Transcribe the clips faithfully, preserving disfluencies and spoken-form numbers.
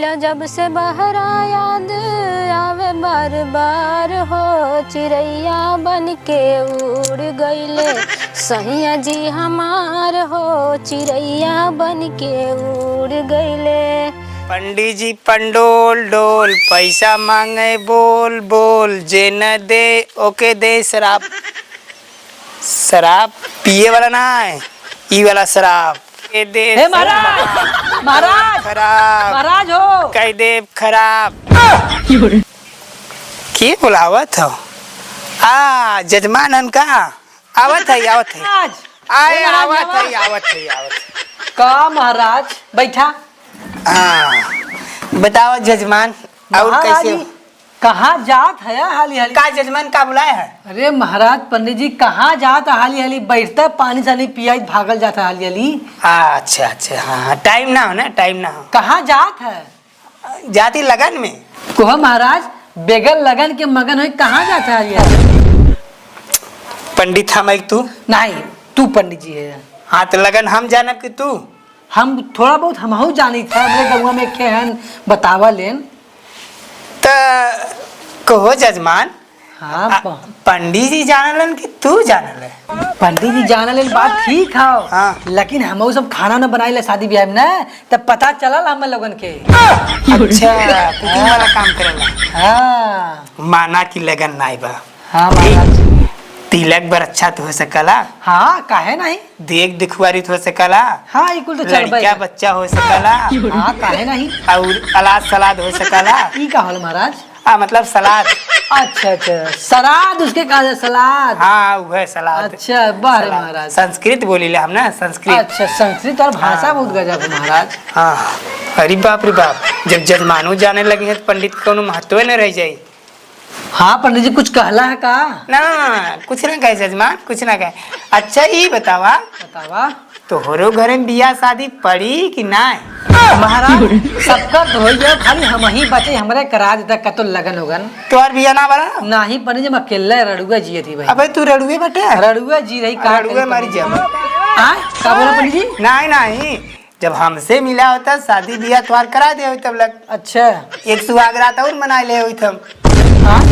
जब से बहरा याद आवे बार बार हो, चिड़ैया बन के उड़ गईले, सैया जी हमार हो, चिड़ैया बन के उड़ गईले। पंडित जी पंडोल डोल, पैसा मांगे बोल बोल, जे न दे ओके दे शराब। शराब पिए वाला ना है, ई वाला शराब। ए दे हे महाराज, महाराज, खराब। महाराज हो। कह दे खराब। के बुलावत हो? आ, जजमान हन का? आवत है, आवत है। महाराज। आए, हे महाराज आवत हो। है, आवत है, आवत है। का महाराज, बैठा। हाँ, बताओ जजमान, और महाराज कैसे हो? जी, कहाँ जात है हाली हाली? का जजमान का बुलाए है? अरे महाराज, पंडित जी, कहाँ जात है हाली हाली? बैठता पानी सानी पियाई भागल जात है हाली हाली। अच्छा, अच्छा, हाँ, हाँ, टाइम ना हो ना, टाइम ना हो। कहाँ जात है? जाती लगन में। कहो महाराज, बेगर लगन के मगन होई, कहाँ जात है हाली हाली? पंडित हम एक तू? नहीं, तू पंडित जी है। हाँ, तो लगन हम जानब कि तू? हम थोड़ा बहुत हमहू जानी था, हमरे गौवा में के हन, बतावा लेन। त कहो जजमान, हाँ, आ, प- पंडित जी जानलन कि तू जानल है? पंडित जी जानलन, बात ठीक है, हाँ। लेकिन हमहू सब खाना न बनाइले शादी ब्याह में ना, तब पता चलल हम लोगन के। अच्छा, कुकिंग वाला काम करेला। हाँ। माना कि लगन नाई बा। हाँ, ठीक। महाराज। तिलक बर अच्छा तो हो सकला। हाँ, काहे नहीं? देख दिखवारी तो हो सकला। हाँ, ई कुल तो चलबे लड़का कर। बच्चा हो सकला। हाँ, काहे नहीं? और अलाद सलाद हो सकला। ई का होल महाराज? आ, मतलब सलाद। अच्छा, अच्छा, सलाद उसके कहा जाए, सलाद। हाँ, वह सलाद। अच्छा, वाह रे सलाद। महाराज। संस्कृत बोली ले हम ना, संस्कृत। अच्छा, संस्कृत और भाषा हाँ। बहुत गजब है महाराज। हाँ, अरे बाप रे बाप, जब जजमानो जाने लगी है तो पंडित के कोनो महत्व न रह जाई। हाँ पंडित जी, कुछ कहला है का? ना, ना, ना, कुछ ना कहे जजमान, कुछ ना कहे। अच्छा, ई बतावा, बतावा। तोहरो घरे में बियाह शादी पड़ी कि नाय? महाराज, सबका तो हो गया, खाली हम ही बचे, हमरे करा देता कतो लगन उगन। तोहर बियाह ना बड़ा? नहीं पंडित जी, हम अकेले रड़ुआ जिए थी भाई। अबे तू रड़ुए बटे? रड़ुआ जी रही, का रड़ुए करी मरी पंडित जी? जाबे। हाँ, का बोला पंडित जी? नहीं, नहीं, जब हमसे मिला होता, शादी बियाह तोहार करा दिया होई तब लग। अच्छा। एक सुहाग रात और मना ले होई हम। हाँ?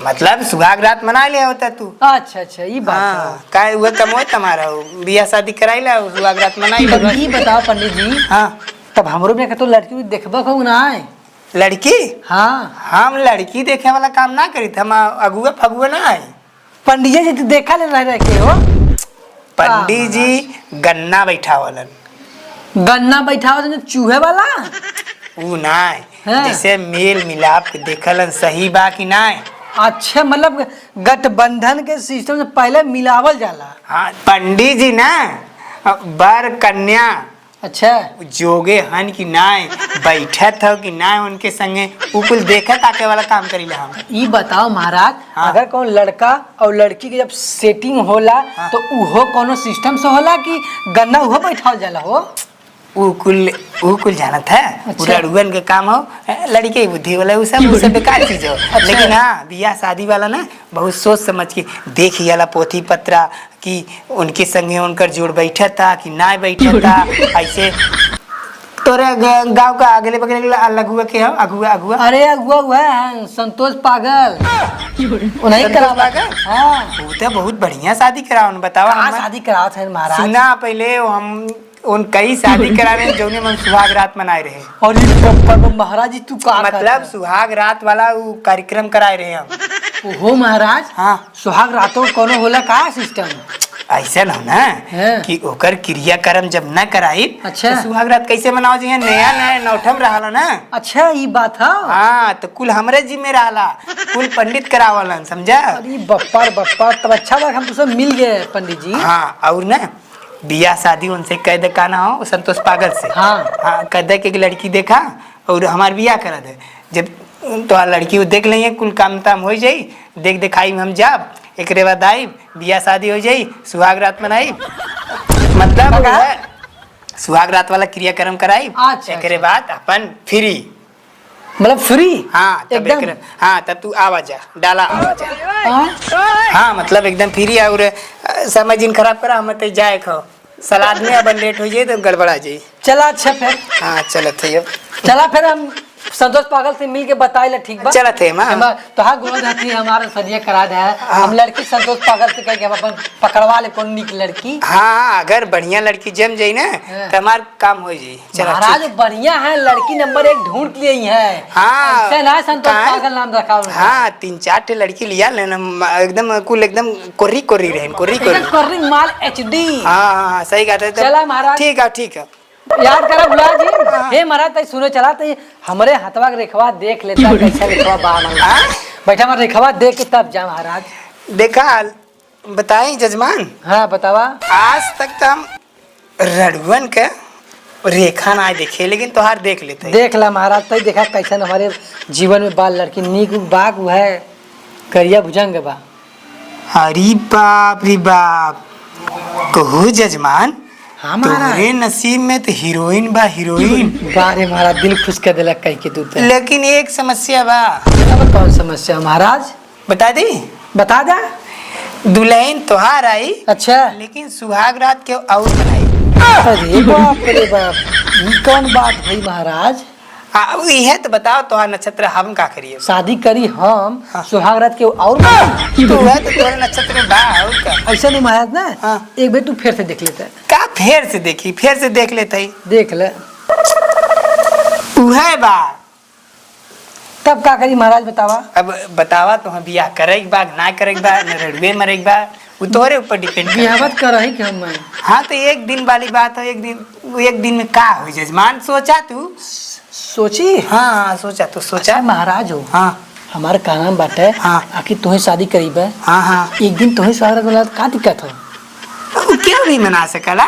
मतलब सुहाग रात मना ले होता तू। अच्छा, अच्छा, ई बात हाँ, है। काहे हुआ कमोए तुम्हारा हो, बियाह शादी कराई ला, सुहाग रात मनाई तब ले। ई बताओ पंडित जी, हाँ। तब हमरो में तो लड़की भी देखबा को ना है। लड़की? हाँ। हम लड़की देखे वाला काम ना करी, हम अगुआ फगुआ ना है। पंडिया जी तो देखा ले रह, रह के हो। पंडित जी गन्ना बैठावलन। गन्ना बैठावलन जो चूहे वाला? ऊ नाय, हाँ। जैसे मेल मिलाप के देखलन सही बा कि नाय। अच्छा, मतलब गठबंधन के सिस्टम से पहले मिलावल जाला। हाँ, पंडित जी ना बर कन्या अच्छा। जोगे हन कि नाय, बैठत हव कि नाय उनके संगे, उ कुल देखत ताके वाला काम करीला हम। ई बताओ महाराज, हाँ। अगर कौन लड़का और लड़की के जब सेटिंग होला, हाँ। तो उहो कोनो सिस्टम से होला कि गन्ना उहो बैठावल जाला हो? उ कुल, उ कुल जानत है, उ अच्छा। रड़ुअन के काम हो, लड़के की बुद्धि वाला, उ सब, उ सब बेकार चीज हो। अच्छा। लेकिन हाँ, बियाह शादी वाला ना, बहुत सोच समझ के देखियाला पोथी पत्रा कि उनके संगे उनकर जोड़ बैठता कि ना बैठता। ऐसे तोरे ग-, गाँव का अगले बगले के ल-, लगुआ के हो, अगुआ, अगुआ? अरे अगुआ, वह है संतोष पागल। उन्हीं संतोष करावा। पागल? हाँ। वो तो बहुत बढ़िया शादी करावन, बतावा का हमें। शादी करावत है महाराज? सुना पहले, वो हम उन कई शादी करावे जौने में हम सुहाग रात मनाए रहे। और ई प-, प-, प-, महाराज जी तू का मतलब कहत है? सुहाग रात वाला उ कार्यक्रम कराए रहे हम। ओहो महाराज, हाँ। सुहाग रातों कोनो होला का सिस्टम? ऐसा ना हो ना हाँ। कि ओकर क्रियाकर्म जब न कराई अच्छा। तो सुहाग रात कैसे मनाओ जी? नया नया नौठम रहला ना। अच्छा, ई बात है। हाँ, तो कुल हमरे जिम्मे रहला, कुल पंडित करावलन, समझा? अरे बप्पा रे बप्पा, तब अच्छा बात हम तुझसे मिल गए पंडित जी। हाँ, और ना बियाह शादी उनसे कह दे का ना हो, संतोष पागल से। हाँ। हाँ, कह दे कि एक लड़की देखा और हमार बियाह करा दे। जब तो लड़की वो देख लेंगे, कुल काम ताम हो जाई, देख देखाई में हम जाब, एकरे बाद आई, बियाह शादी हो जाई, सुहाग रात मनाई। मतलब काका? वह सुहाग रात वाला क्रियाक्रम कराई, अच्छा, एकरे अच्छा। बाद अपन फ्री। मतलब फ्री? हाँ, तब एकदम? एकरे, हाँ, तब तू आवा जा, डाला आवा जा। हाँ? हाँ, मतलब एकदम फ्री और, अ, समय जिन खराब करा, हम तो जाए खो। सलाद में अब लेट हो जाए तो गड़बड़ा जाए। चला अच्छा फिर। हाँ, चलत है अब। चला फिर हम संतोष पागल से मिल के बताए ला, ठीक बा? चलत है, माँ। हम तोहार गोड़ धरती, हमारा सदिया करा दे। हाँ। हम लड़की संतोष पागल से कह के हम अपन पकड़वा ले कौन निक लड़की। हाँ, अगर बढ़िया लड़की जम जाई ना, हाँ। तो हमार काम हो जाई। चला, महाराज, ठीक। बढ़िया है लड़की, नंबर एक ढूंढ लिए ही है। हाँ। ऐसे ना संतोष काहे? पागल नाम रखा उनका। हाँ, तीन चार ठे लड़की लिया लेना, म-, एकदम कुल एकदम कोरी कोरी रहन, कोरी कोरी। एकदम कोरी माल एच डी। हाँ, हाँ, हाँ, सही कहते हैं। चला महाराज। ठीक है, ठीक है। याद करा भुला जी। हाँ। हे महाराज, तई सुनो चला, तई हमरे हथवा के रेखवा देख लेता, कैसा रेखवा बा हमारे। हाँ? बैठा हमारे रेखवा देख के तब जा महाराज। देखा, बताई जजमान? हाँ, बतावा। आज तक तो हम रड़ुअन के रेखा ना देखे, लेकिन तोहार देख लेते। देख ला महाराज, तई देखा कैसन हमारे जीवन में बाल लड़की नीक बाग है, करिया भुजंग बा। अरे बाप रे बाप, कहू जजमान, हाँ महाराज। तोहरे नसीब में तो हीरोइन बा, हीरोइन। बा रे महाराज, दिल खुश कर देलक कह के तू तो। लेकिन एक समस्या बा। अब कौन समस्या महाराज? बता दी? बता दा। दुल्हन तोहार आई, अच्छा। लेकिन सुहाग रात के और बनाई। अरे बाप रे बाप, ई कौन बात भई महाराज? आ, अब इहे तो बताओ, तोहार नक्षत्र हम का करिए? शादी करी हम, हाँ। सुहाग रात के और बनाई। तो वह तो तोहरे नक्षत्र में बा, और का? ऐसा नहीं महाराज ना, हाँ। एक बेर तू फिर से देख लेता। का फिर से देखी? फिर से देख लेता ही। देख ले। उहे बा। तब का करी महाराज, बतावा? अब बतावा, तोहे बियाह करे के बा, ना करे के बा, न रड़ुए मरे के बा, उ तोहरे ऊपर depend करे। बियाह मत करही कि हम मैं। हाँ, तो एक दिन वाली बात हो, एक दिन, एक दिन में का हो जजमान, सोचा तू। सोची? हाँ, हाँ, सोचा तू, सोचा। अच्छा महाराज हो, हाँ। हमार कहना बाटे, हाँ। आखिर तोहे शादी करीबे, हाँ, हाँ। एक दिन तोहे सुहागरात वाला का दिक्कत हो? उ केहू भी मना सकला।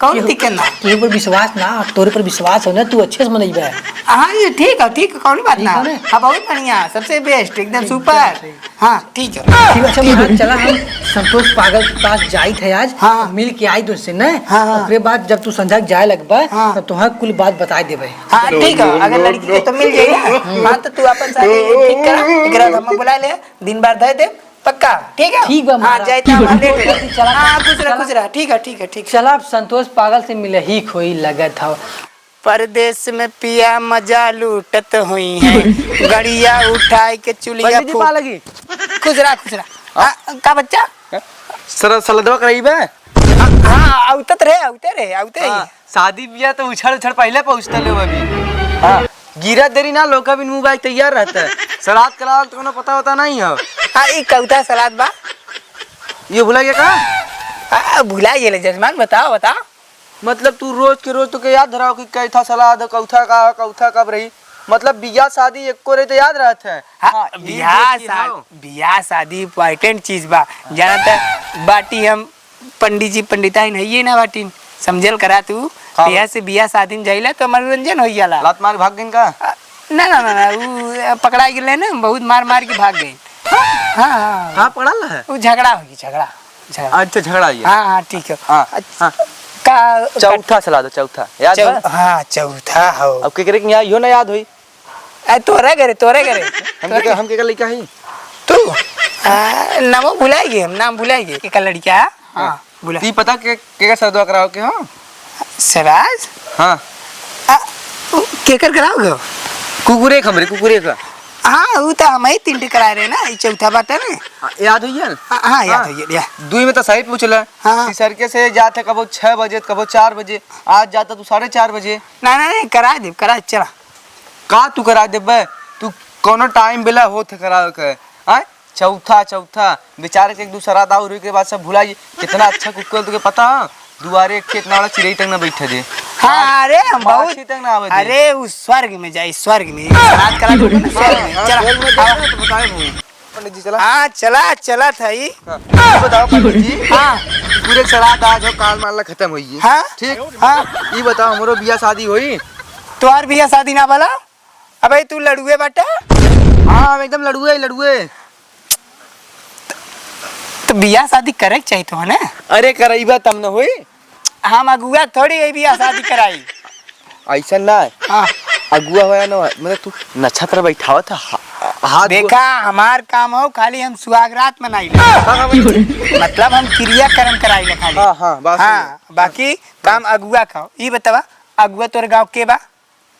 कौन केहू, दिक्कत ना? केहू पर विश्वास ना, तोरे पर विश्वास हो ना, तू अच्छे से मनइबे। हाँ, ये ठीक है, ठीक है, कौन बात ठीक ना? है ना? हाँ, बहुत बढ़िया, सबसे best, एकदम एकदम super। सही। हाँ, ठीक है। ठीक है, अच्छा, ठीक है। महाराज, चला हम संतोष पागल के पास जाइत है आज, हाँ। मिल के आई तो उससे, ना? हाँ, हाँ। ओकरे बाद जब तू संझा के जाए लगबे, हाँ। तब तोहार कुल बात बताए देबे। हाँ, ठीक है, अगर लड़की के तो मिल जाई ना, हाँ, तो तू अपन शादी ठीक करा, एकरा हम बुला ले, दिन बार दे दे, पक्का, ठीक है? ठीक बा, हाँ, महाराज। जाए तो हम late हो जाए। चला, हाँ, खुश रह, चला। खुश रह, ठीक है, ठीक है, ठीक। चला, अब संतोष पागल से मिले ही खोई लगत हव। परदेस में पिया मजा लूटत होई हैं, गड़िया उठाए के चुलिया पंडित जी फूक। पा लगी। खुश रह, खुश रह। हाँ। हाँ, का बच्चा? सर, सलदवा कराइबे? हाँ, हाँ, आउतत रहे, आउते रहे, आउते ही। हाँ, शादी बियाह तो उछड़ उछड़ पहिले पहुँचते लोग अभी। हाँ, गिरा देरी ना, लोग अभी मुँह बाई तैयार रहता है। सलाद करावल तो कोनो पता होता नहीं हो। हाँ, ई कौथा सलाद बा? ये भुला गया का? आ, भुला गेले जजमान, बताओ, बताओ। मतलब तू रोज के रोज तोके याद धराओ कि कैथा सलाद, कौथा का, कौथा कब रही? मतलब बियाह शादी एको रही तो याद रहत है। हाँ, हाँ, ई बियाह देखी शा-, हो। बियाह शादी important चीज बा। जानत बाटी हम पंडित जी पंडिताइन हइये ना बाटिन, समझल करा तू। का बियाह बा? से बियाह शादी में जाइला तो मनोरंजन होइ जाला। लात मार भाग गइन का? आ, ना, ना, ना, ना, उ, आ, पकड़ा गेले ना, बहुत मार मार के भाग गइन। हाँ, हाँ, हाँ। का पकड़ल है? उ झगड़ा होगी, झगड़ा, झगड़ा। अच्छा, झगड़ा होगी। हाँ, हाँ, ठीक है। हाँ, अच्छा, हाँ। का चौथा सलाद, चौथा। याद चौ-, बा? हाँ, चौथा हो। अब केकरे के यहाँ इहो ना याद होई। आ, तोरे घरे, तोरे घरे। हम तोरे केकर, घरे। हम केकर लइका हई? तू? आ, नामो भुलाइ गए हम, नाम भुलाइ गए। केकर लड़का है? हाँ, हाँ। भुला। ई पता के, केकर सरदवा कराओ के हो? सराज? हाँ। आ, उ, केकर कराओ के हो? कुकुरे के हमरे, कुकुरे का। हाँ, उ तो हम ही तीन ठे कराए रहे ना, ई चौथा बाटे ना। हाँ, याद होइए? हाँ, हाँ, याद हाँ। होइए, या। दुई में तो सही पूछ ले। हाँ। तीसरके से जात है कबो छह बजे, कबो चार बजे। आज जाता तू साढ़े चार बजे। ना, ना, नहीं, करा दे, करा, चला। का तू करा देबे? तू कौनो टाइम बेला होत है करावे के, आय? चौथा, चौथा, बेचारे के एक दू सराद और के बाद सब भुला गई। कितना अच्छा कुकुर तुके पता है? दुआरे एक इतना बड़ा चिड़ई तक ना बैठे दे। हाँ, अरे, हम बहुत अच्छी तक ना आवे दे। अरे, उ स्वर्ग में जाई, स्वर्ग में। सराद करा दे, स्वर्ग में। हाँ, चला, स्वर्ग में आवा। जाए तो बताए भाई। पंडित जी, चला। हाँ, चला, चला था ई। हाँ, ये बताओ पंडित जी। हाँ। पूरे सराद आज हो, काल मामला खत्म होई। हाँ? ठीक? हाँ। ये बताओ, हमरो बियाह शादी होई? तोहार बियाह शादी ना भला? अबे तू लड़ुए बाटे? हाँ, हम एकदम लड़ुए, लड़ुए। तो बियाह शादी करे के चाहिए तो, है ना? अरे करइबा तब न होई। हम अगुआ थोड़ी है बियाह शादी कराई। ऐसा ना है। हाँ। अगुआ होया ना, मतलब तू नक्षत्र बैठावत है, हा-, हाथ देखा, हमार काम हो, खाली हम सुहाग रात मनाइला। हाँ, हाँ, मतलब हम क्रियाकर्म कराइला खाली। हाँ, हाँ, बात सही है। हाँ, बाकी काम अगुआ का हो। ई बतावा, अगुआ तोरे गाँव के बा?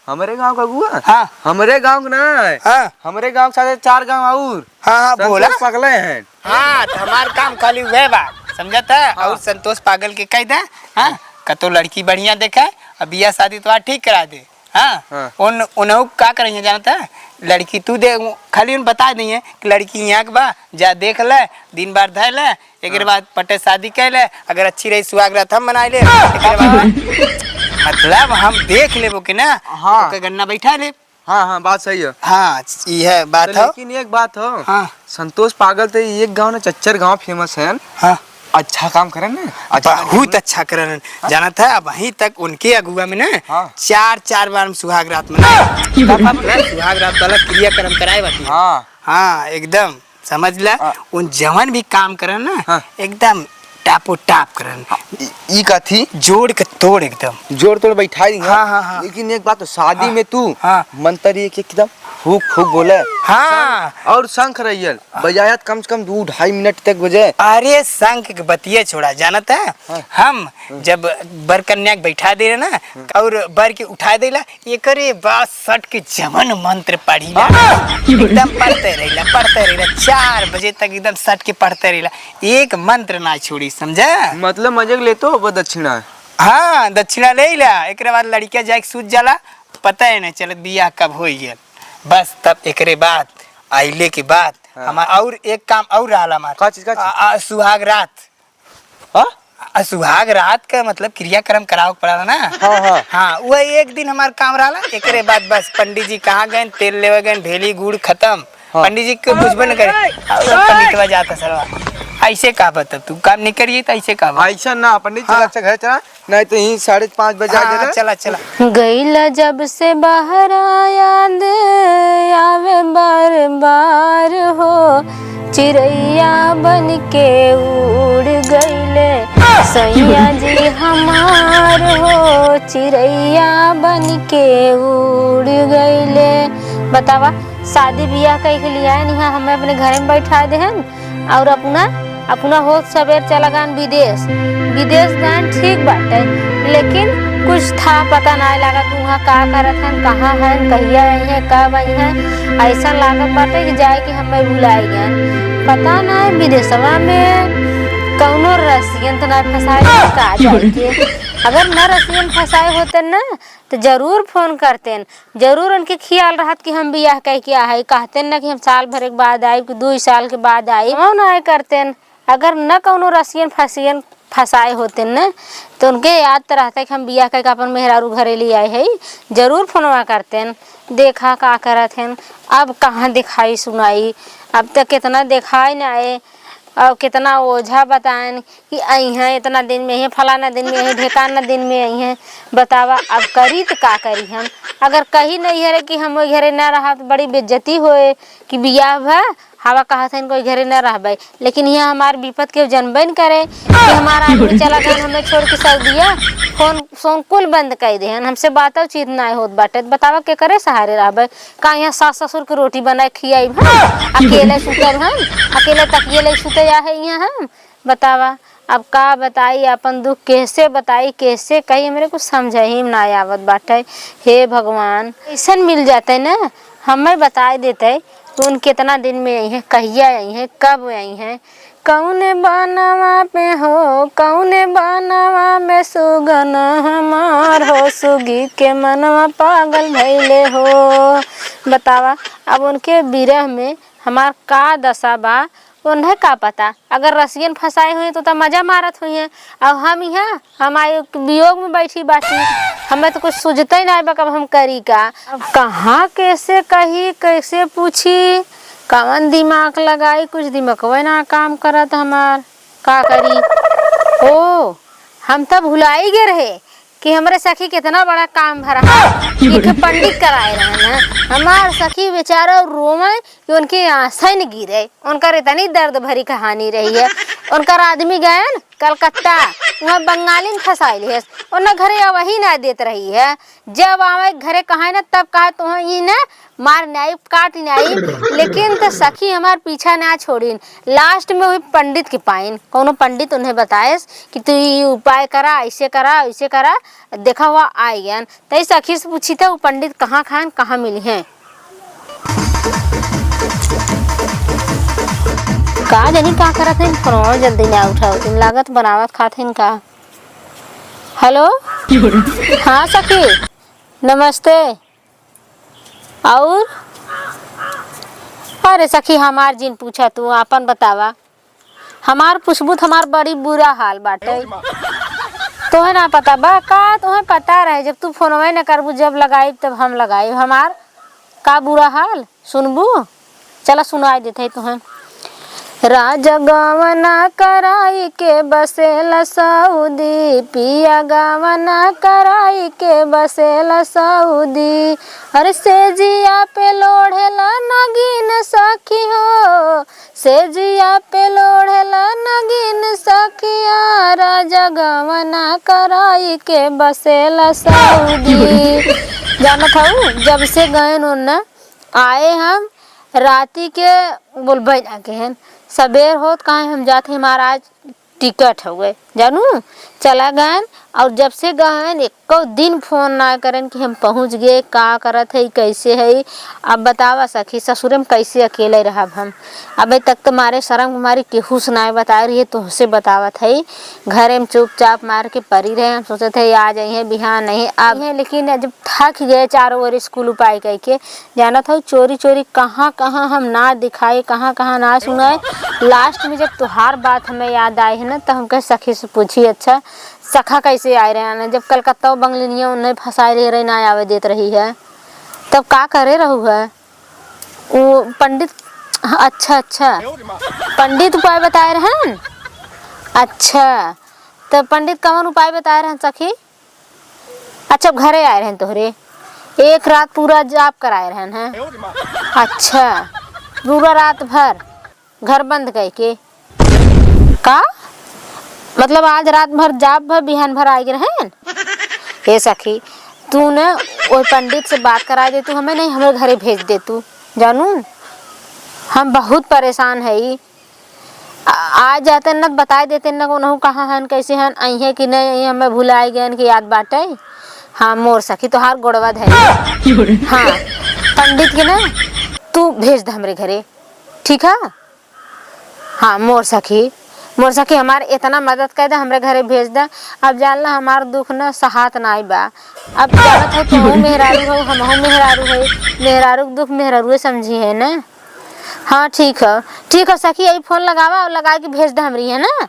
हमरे गाँव का अगुआ? हाँ। हमरे गाँव के ना है। हाँ। हमरे गाँव के साथे चार गाँव और। हाँ, हाँ, बोला। संतोष पगले हैं। हाँ, तो हमार काम खाली उहे बा, समझत है? हाँ। और संतोष पागल के कह दे, हाँ, कतो लड़की बढ़िया देखे, अब बियाह शादी तो ठीक करा दे। हाँ, हाँ। उन, उन्हों का करेंगे जानत है? लड़की तू दे, खाली उन बता दिए कि लड़की यहाँ के बा, जा देख ले, दिन बार धर ले, एकरे हाँ। बाद पटे शादी कर ले, अगर अच्छी रही सुहाग रात हम मनाई ले, एकरे बाद मतलब हम देख लेबो कि ना, हाँ। ओके गन्ना बैठा ले। हाँ, हाँ, बात सही है। हाँ, ई है बात तो हो। लेकिन एक बात हो, हाँ। संतोष पागल तो एक गाँव ना चच्चर गाँव famous है। हाँ। अच्छा काम करन ना, अच्छा काम बहुत करन। अच्छा करन। हाँ। जानत है, अबहीं तक उनके अगुआ में ना हाँ। चार, चार बार हम सुहाग रात मनाए। का, का बोले? सुहाग रात वाला क्रियाकर्म कराए बाटी। हाँ। हाँ, एकदम समझ ला। हाँ। उन जवन भी काम करन ना, हाँ। एकदम टापो टाप करन। हाँ, ई, ई का थी? जोड़ के तोड़ एकदम। जोड़ तोड़ बैठाई दी। हाँ, हाँ, हाँ। लेकिन एक बात तो, शादी हाँ। में तू हाँ। मंत्र एक एकदम फूक फूक बोले। हाँ। शंख, और शंख रहियल, बजायत कम से कम दू ढाई मिनट तक बजे। अरे शंख के बतिये छोड़ा, जानत है? हाँ। हम हम्म। जब बर कन्या के बैठा दे रहे ना, हम्म। और बर के उठा देला, एकरे बाद सट के जवन मंत्र पढ़ी ला, हाँ। एकदम पढ़ते रहिला, पढ़ते रहिला, चार बजे तक एकदम सट के पढ़ते रहिला, एक मंत्र ना छोड़ी, समझा? मतलब मजे के लेतो हो दक्षिणा? हाँ, दक्षिणा ले ला, एकरे बाद लड़किया जाके सूत जाला, पता ही नहीं चलत बियाह कब हो गया। बस तब एकरे बाद आइले के बाद हाँ। हमार और एक काम और रहला हमार। का चीज, का चीज? आ, आ, सुहाग रात। हाँ? आ, सुहाग रात का मतलब क्रियाकर्म करावे के पड़ला ना। हाँ, हाँ। हाँ, वह एक दिन हमार काम रहला, एकरे बाद बस पंडित जी कहाँ गए, तेल लेवे गए, भेली गुड़ खत्म। हाँ। पंडित जी के पूछबे न करे। और पंडित बा जाता सरवा। ऐसे का बता तू, काम नहीं करिए तो ऐसे का बा? ऐसा ना, पंडित चला, हाँ। अच्छा घर चला, नहीं तो यहीं साढ़े पाँच बजे आ हाँ, जाना। चला, चला। गईला जब से बहरा याद आवे बार बार हो, चिरैया बन के उड़ गईले सैया जी हमार हो, चिरैया बन के उड़ गईले। बतावा, शादी बियाह कई के लियाए नहीं, हमें अपने घर में बैठा देहन और अपना, अपना होत सबेर चला गन विदेश। विदेश गन ठीक बाटे, लेकिन कुछ था पता नाय लागत उहाँ का करत हन, कहाँ हन, कहिया आई हैं, कब आई हैं। ऐसा लागत बाटे कि जाए कि हमें भुलाई गन। पता नाय विदेशवा में कौनो रसियन तो ना फंसाए का जाए के। अगर न रसियन फंसाए होते ना तो जरूर फोन करतेन, जरूर उनके खियाल रहत कि हम बियाह कइ के आ हई, कहतेन न कि हम साल भर के बाद आइब कि दुई साल के बाद आइब, हम ना आए करतेन। अगर न कौनो रसियन फसियन फंसाए होतेन न, तो उनके याद तो रहता कि हम बियाह कइ के अपन मेहरारू घरे ले आए हई, जरूर फोनवा करतेन, देखा का करत हन। अब कहाँ देखाई सुनाई, अब तो कितना देखाई ना आए, और कितना ओझा बताएन कि अइहें, इतना दिन में अइहें, फलाना दिन में अइहें, ढेकाना दिन में अइहें। बतावा, अब करी त का करी हम? अगर कही नहीं है रे कि हम ओई घरे ना रहब, तो बड़ी बेइज्जती होए कि बियाह भा, हवा कहत हन कोई घरे ना रहबे। लेकिन यहाँ हमार विपत केहू जनबे न करे कि हमार आदमी चला गन हमें छोड़ के सऊदिया, फोन सोन कुल बंद कर देहन, हमसे बातों चीत ना होत बाटे। बतावा, केकरे सहारे रहबे? का यहाँ सास ससुर के रोटी बनाए खियाइब हम? अकेले सुतब हम? अकेले तकिए ले सुते आहे यहाँ हम? बतावा, अब का बताई, अपन दुख कैसे बताई, कैसे कही, हमरे कुछ समझ ही में ना आवत बाटे। हे भगवान, ऐसन मिल जाते न, हमें बताए देते कि उन कितना दिन में आई हैं, कहिया आई हैं, कब आई हैं। कौने बनवा पे हो, कौने बनवा में सुगन हमार हो, सुगी के मनवा पागल भइले हो। बतावा, अब उनके विरह में हमार का दशा बा, उन्हें का पता। अगर रसियन फंसाए हुए तो, तो मजा मारत हुई हैं, और हम यहाँ, हम आयु के वियोग में बैठी बाटी, हमें तो कुछ सूझते ही ना बा, अब हम करी का। अब कहाँ कैसे कही, कैसे पूछी, कवन दिमाग लगाई, कुछ दिमागवे ना काम करत हमार, का करी। ओ, हम तो भुलाई गए रहे कि हमरे सखी कितना बड़ा काम भरा है, एक पंडित कराए रहे ना। हमार सखी बेचारा रोवे कि उनके आंसू न गिरे, उनकर इतनी दर्द भरी कहानी रही है। उनकर आदमी गएन कलकत्ता, उहाँ बंगालिन फँसाइ लिहेस। उन्हें घरे अवही नाहीं देत रही है। जब आवे घरे कहाए न, तब कहे, "तोहे ई न मार नाई, काट नाई।" लेकिन त सखी हमार पीछा ना छोड़िन। Last में वही पंडित के पाइन, कउनो पंडित उन्हें बताएस कि तू ई उपाय करा, ऐसे करा, वैसे करा, देखा हुआ आइ गएन। तई सखी से पूछी त उ पंडित कहाँ खाएन, कहाँ मिलिहें। का जानी का करत हइन, फोनवा जल्दी ना उठावत हइन, लागत बनावत खात हइन का। Hello। हाँ सखी, नमस्ते। अउर? अरे सखी, हमार जिन पूछा, तू आपन बतावा। हमार पूछबू त हमार बड़ी बुरा हाल बाटे। तोहे ना पता बा का? तोहे पता रहे, जब तू फोनवे न करबू, जब लगाइब तब हम लगाइब। हमार का बुरा हाल सुनबू? चला सुनाइ देत है तोहे। राजा गवना कराई के बसेला सऊदी, पिया गवना कराई के बसेला सऊदी। अरे सेजिया पे लोढ़ेला नगीन सखी हो, सेजिया पे लोढ़ेला नगीन सखिया, राजा गवना कराई के बसेला सऊदी। जानत हऊ, जब से गएन ओन्ने आए हम राती के बोलबे ना केहेन, सबेर होत कहे हम जात ही महाराज टिकट हउए, जानू, चला गएन। अउर जब से गएन, एक्को दिन फोन ना करेन कि हम पहुँच गए, का करत है, कैसे है। अब बतावा सखी, ससुरे में कैसे अकेले रहब हम? अबे तक तो मारे शरम के मारे केहू से ना बताए रही, तोहसे बतावत है। घरे में चुपचाप मार के परी रहे। हम सोचत है, आ जाइहे, बिहान नहीं अब है, लेकिन जब थक गए चारों ओर स्कूल उपाय कइके, जानत हऊ, चोरी चोरी कहाँ कहाँ हम ना दिखाए, कहाँ कहाँ ना सुनाए। Last में जब तोहार बात हमें याद आए है ना, तो हम कहे सखी से पूछी, अच्छा सखा कैसे आए रहे ना, जब कलकत्ता बंगलिनिया उन्हें फंसाए रहे, रहे ना आवे देत रही है, तब का करे रहू है? वो पंडित, अच्छा अच्छा, पंडित उपाय बताए रहन। अच्छा, तो पंडित कौन उपाय बताए रहन सखी? अच्छा, घरे आए रहन तोहरे, एक रात पूरा जाप कराए रहन हैं। अच्छा, पूरा रात भर घर बंद कइके? का मतलब, आज रात भर जाप भर, बिहान भर आए रहन? हे सखी, तू न ओह पंडित से बात कराए दे तू, हमें नहीं, हमरे घरे भेज दे तू, जानू, हम बहुत परेशान है। आ, आ जाते न, बताए देते न, उनहु कहाँ हन, कैसे हन, अइहें कि नहीं अइहें, हमें भुलाए गए कि याद बाटे। हाँ, मोर सखी, तोहार गोड़वा धरी। हाँ, पंडित के ना, तू भेज दे हमरे घरे, ठीक है? हाँ, मोर सखी, मोर सखी, हमार इतना मदद कर दे, हमरे घरे भेज दे। अब जान ला, हमार दुख न सहात नाई बा। अब जानत हो, तुहू मेहरारू हो, हमहू मेहरारू है, मेहरारू के दुख मेहरारूए समझी है ना। हाँ, ठीक है, ठीक है सखी, यही फोन लगावा और लगा के भेज दे हमरी, है ना?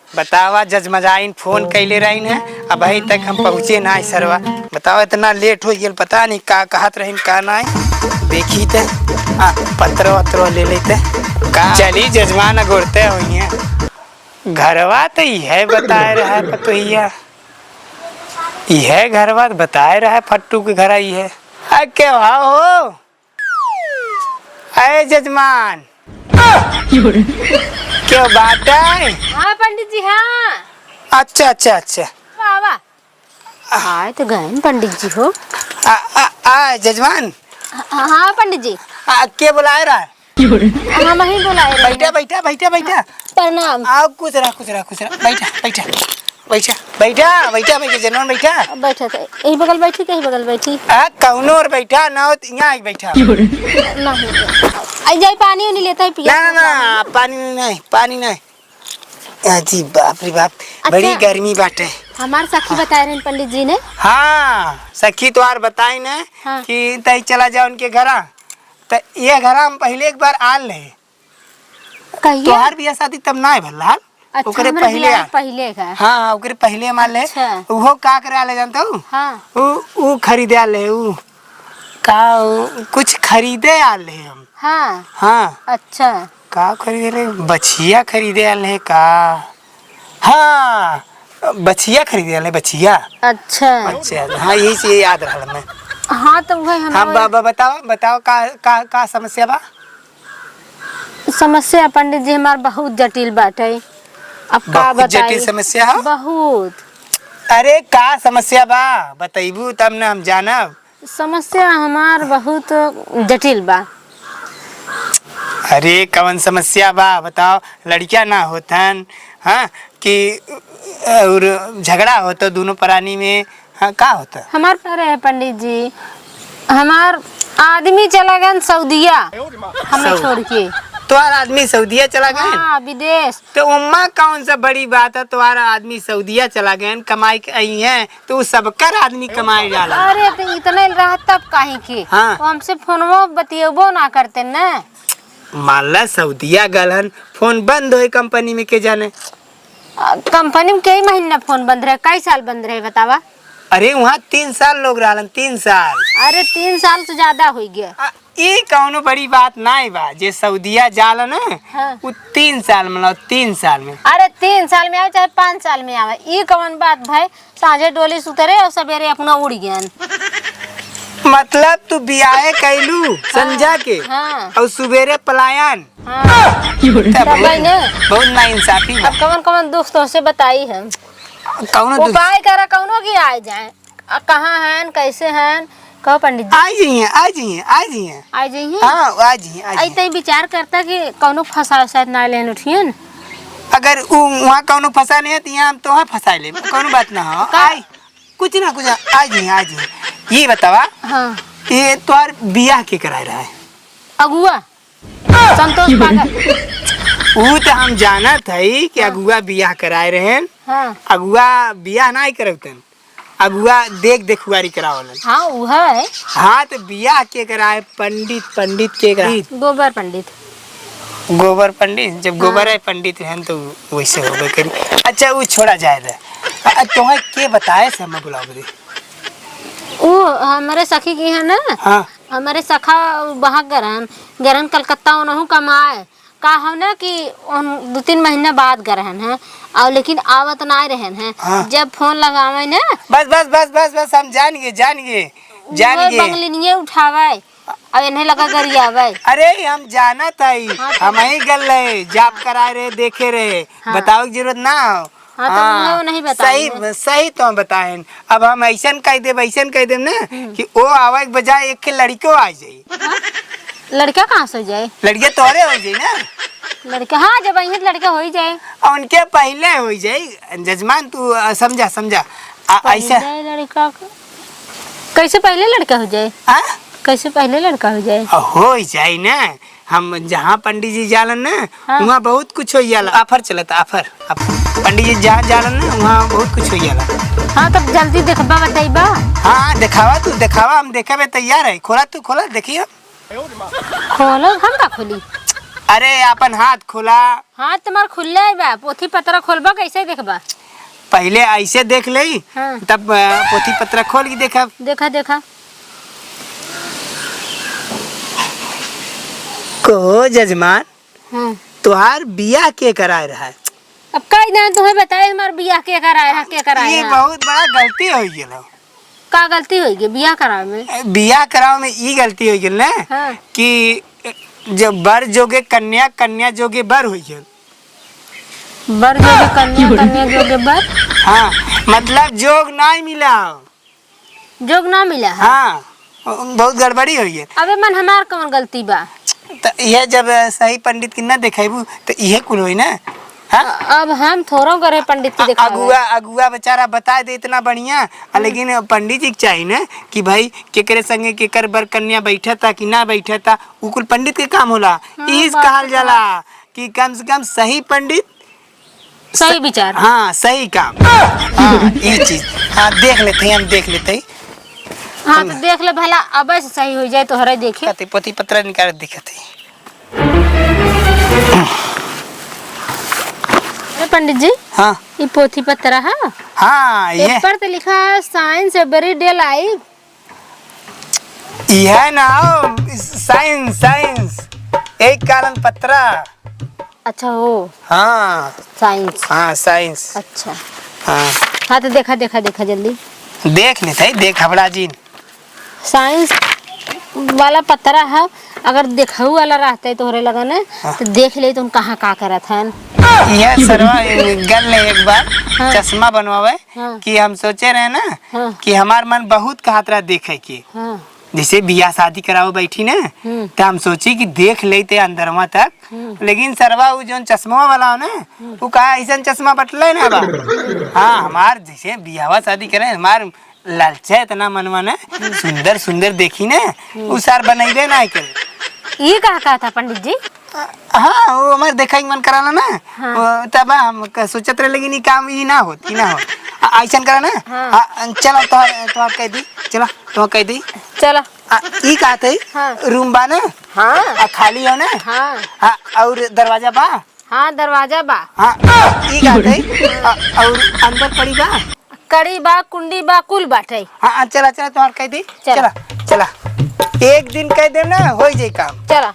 बतावा, जजमजाइन फोन कैले रहीन है, अबहीं तक हम पहुँचे ना है सरवा। बतावा, इतना लेट हो गया, पता नहीं का कहत रहीन, का नाई। देखी ते, आ, पत्रो वत्रो ले लेते। का चली, जजमान अगोरते होइहें। घरवा तो इहे बताए रहा है पतोहिया, इहे घरवा तो बताए रहा है, फट्टू के घर इहे। आ, के भाव हो? अरे जजमान, क्यों बात है? हाँ पंडित जी, हाँ। अच्छा, अच्छा, अच्छा। आवा, आवा। आए तो गए न पंडित जी हो। आ, आ, आ, जजमान। हाँ, हाँ पंडित जी। आ, के बुलाए रहा? हम ही बुलाए रहे बैठा, हैं। बैठा, बैठा, बैठा। प्रणाम। आओ, खुश रहा, खुश रहा, खुश रहा। बैठा, बैठा। बैठा, बैठा, बैठा, बैठा, जनवन बैठा। बैठा थे। यही बगल बैठी, कहीं बगल बैठी। आ, कौनो और बैठा, ना हो तो यहाँ आके बैठा। नहीं। आई जाई पानी उनी लेता है, पिया ना, ना, ना, पानी नहीं, पानी नहीं। आ जी, बाप रे बाप, अच्छा, बड़ी गर्मी बाटे। हमार सखी हाँ। बताए रहे पंडित जी ने। हाँ, सखी तोहार बताई ने हाँ। कि तई चला जा उनके घरा। त ये घरा हम पहले एक बार आल रहे। कहिए? तोहार बियाह शादी तब ना भल रहल। अच्छा, ओकरे हमरे पहिले बियाह आ-, पहिले का। हाँ, हाँ, ओकरे पहिले हम आल रहे। अच्छा। उहो का करे आले जानत हऊ? हाँ। उ, उ खरीदे आल रहे, उ का, उ कुछ खरीदे आल रहे हम। हाँ। हाँ। अच्छा। का खरीदे रहे? बछिया खरीदे आल रहे का? हाँ, बछिया खरीदे आल रहे, बछिया। अच्छा। अच्छा, हाँ, यही से याद रहल हमें। हाँ, तो वही हम हाँ, ब-, ब-, बताओ, बताओ का, का, का समस्या बा? समस्या पंडित जी हमार बहुत जटिल बाटे। अब का बहुत जटिल बताई? समस्या है? बहुत। अरे, का समस्या बा? बतैबू तब न हम जानब। समस्या हमार बहुत जटिल बा। अरे, कवन समस्या बा, बताओ। लड़किया ना होतन, हाँ, कि और झगड़ा होत दोनों प्राणी में, हाँ, का होत? हमार, अरे पंडित जी, हमार आदमी चला गए सऊदिया, हमें सऊ- छोड़ के। तोहार आदमी सऊदिया चला गए? हाँ, विदेश। तो उम्मा कौन सा बड़ी बात है, तोहार आदमी सऊदिया चला गए, कमाई के आई हैं, तो उ सबकर आदमी कमाए जाला। अरे, तो इतने रहत तब काहे के? हाँ। वो हमसे फोनवो बतियबो ना करते न। मान ला सऊदिया गलन, फोन बंद होए कंपनी में, के जाने? आ, कंपनी में कई महीना फोन बंद रहे, कई साल बंद रहे बतावा? अरे, वहाँ तीन साल लोग रहलन, तीन साल। अरे, तीन साल से ज्यादा होइ गया। आ, ई कौनो बड़ी बात नाई बा, जे सऊदिया जालन, हाँ। उ तीन साल, मतलब, तीन साल में। अरे, तीन साल में आवे चाहे पाँच साल में आवे, ई कौन बात भाई? साँझे डोली से उतरे और सबेरे अपना उड़ गयन। मतलब, तू बियाहे कैलू संझा के, हाँ। और सुबेरे पलायन। हाँ। तब तब भाई ने बहुत नाइंसाफी बा। अब कवन कवन दुख तोहसे बताई हम। कौनो दुख? उपाय करा कौनो की आए जाए। आ, कहाँ हन, कैसे हन? कहो पंडित जी। आ जाइए, आ जाइए, आ जाइए। आ जाइए? हाँ, आ जाइए, आ आई जाइए। तई विचार करता कि कौनो फंसा उसात ना लेन उठियन। अगर उ वहाँ कौनो फंसा नहीं है, तो यहाँ हम तोहे फंसा लेब, कौनो बात ना हो। का? आई, कुछ ना, कुछ ना, आ जाइए, आ जाइए। ये बतावा, हाँ। ये तोहार बियाह के कराए रहा है? अगुआ। संतोष पागल। ऊ त हम जानत हई कि हाँ। अगुआ बियाह कराए रहेन। हाँ। अगुआ बियाह नाई करौतन, अगुआ देख देखुआरी करावलन। हाँ, ऊ है। हाँ, त बियाह के कराए? पंडित, पंडित के कराए? गोबर पंडित। गोबर पंडित, जब हाँ। गोबर है पंडित रहन तो वैसे होबे करी। अच्छा, ऊ छोड़ा जाए दे। अ, तोहे के बताए से हम बुलावे रे? ऊ हमरे सखी की है ना? हाँ। हमरे सखा बहक गरहन, गरहन कलकत्ता ओनहु कमाए। का हो ना कि उन दो तीन महीना बाद गरहन है, और लेकिन आवत ना रहन है। हाँ। जब फोन लगावे ना। बस, बस, बस, बस, बस, हम जान गए, जान गए, जान उहे गए। बंगलिनिये उठावे, अब इन्हें लगा गरियावे। अरे, हम जानत हई, हाँ, तो हम ही गल रहे, जाप कराए रहे, देखे रहे, हाँ। बतावे के जरूरत ना हो। हाँ, तो हाँ, उहे नहीं बताई सही, है। सही तो हम बताएन। अब हम ऐसन कह देब, ऐसन कह देब ना हम्म। कि ओ आवे के बजाय एक के लड़को आ जाई। हाँ? लड़का कहाँ से हो जाए? लड़के तोहरे हो जाई ना। लड़का, हाँ, जब आई है तो लड़का हो ही जाए। और उनके पहले हो जाई। जजमान, तू, अ, समझा, समझा। आ, पहले ऐसा लड़का क-, कैसे पहले लड़का हो जाए? हाँ? कैसे पहले लड़का हो जाए? आ, हो ही जाई ना। हम जहाँ पंडित जी जालन ना, हाँ। वहाँ बहुत कुछ हो जाला। Offer चलत, offer, offer। पंडित जी जहाँ जालन ना, वहाँ बहुत कुछ हो जाला। हाँ, तब जल्दी देखबा, बतैबा। हाँ, देखावा तू, देखावा, हम देखे में तैयार है। खोला तू, खोला, देखियो। खोलो, हम का खोली? अरे, अपन हाथ खोला। हाथ तुम्हार खुलले बा, पोथी पतरा खोलबा, कैसे देखबा? पहले ऐसे देख लेई, हाँ। तब, अ, पोथी पतरा खोल के देखब। देखा, देखा। कहो जजमान, हाँ। तोहार बियाह के कराए रहा है? अब कई ना तुम्हें बताए हमार बियाह के कराए है, के कराए ये है? बहुत बड़ा गलती हो गेल। का गलती हो गई बियाह करावे में? बियाह करावे में ई गलती हो गेल ना हाँ। कि जब बर जोगे कन्या, कन्या जोगे बर हो गेल। बर जोगे कन्या, कन्या जोगे बर? हाँ, मतलब जोग नहीं मिला हो। जोग ना मिला है? हाँ, बहुत गड़बड़ी होई है। अबे मन हमार कौन गलती बा? त इहे जब सही पंडित की ना देखेबू त इहे कुल होई ना। हाँ? अब हम थोड़ो करे पंडित की अ-, देखावे। अगुआ, अगुआ बेचारा बताए दे इतना बढ़िया, आ, हम्म। लेकिन पंडित जी के चाही ना कि भाई केकरे संगे केकर बर कन्या बैठता कि ना बैठता, उ कुल पंडित के काम होला। हाँ, इस बात कहल तो जाला है। कि कम से कम सही पंडित सही विचार। हाँ, सही काम। हाँ, ई चीज। हाँ, देख लेते हैं, हम देख लेते हैं। हाँ, हम तो देख ले भला, अब से सही हो जाए तोहरा देखे। कते पोथी पत्रा निकाल दिखत है। अरे पंडित जी, हाँ। ई पोथी पत्रा है? हाँ, ये। पेपर तो लिखा है science every day life। इहे ना हो, science, science। एक कारण पत्रा। अच्छा हो। हाँ। Science। हाँ, science। अच्छा। हाँ। हाँ, तो देखा, देखा, देखा जल्दी। देख लेते, देख घबरा जिन। Science वाला पत्रा है, अगर देखऊ वाला रहते तोहरे लगन, हाँ। तो देख ले तुम कहाँ का करत हन। यह सरवा गल ने एक बार हाँ। चश्मा बनवावे हाँ। कि हम सोचे रहे ना हाँ। कि हमार मन बहुत कहत रहा देखे के। हाँ। जैसे बियाह शादी करावे बैठी ना, हम्म। त हम सोची कि देख लेते अंदरवा तक। हम्म। लेकिन सरवा उ जौन चश्मा वाला हो ना, हम्म। उ कहा ऐसन चश्मा बटले ना बा। हाँ, हमार जैसे बियाहवा शादी करे, हमार लालचा इतना मनवा ना, हम्म। सुंदर सुंदर देखी ना, हम्म। उ सार बनैबे ना करे। ये कहा कहा था पंडित जी? हाँ, वो हमार देखा ही मन कराला ना। हाँ। वो तब हम क-, सोचत रहे, लेकिन ई काम ई ना होत, ई ना होत। आ, ऐसन करा ना। हाँ। आ, चला, तोहार, तोहार कह दी, चला, तोहार कह दी। चला। आ, ई कहत है, हाँ। रूम बा ना? हाँ। आ, खाली हो ना? हाँ। हाँ, और दरवाजा बा? हाँ, दरवाजा बा। हाँ, ई कहत है, आ, और अंदर कड़ी बा? कड़ी बा, कुंडी बा, कुल बाटे। हाँ, हाँ, चला, चला, तोहार कह दी। चला। चला, चला। एक दिन कह देम ना, हो जाई काम। चला।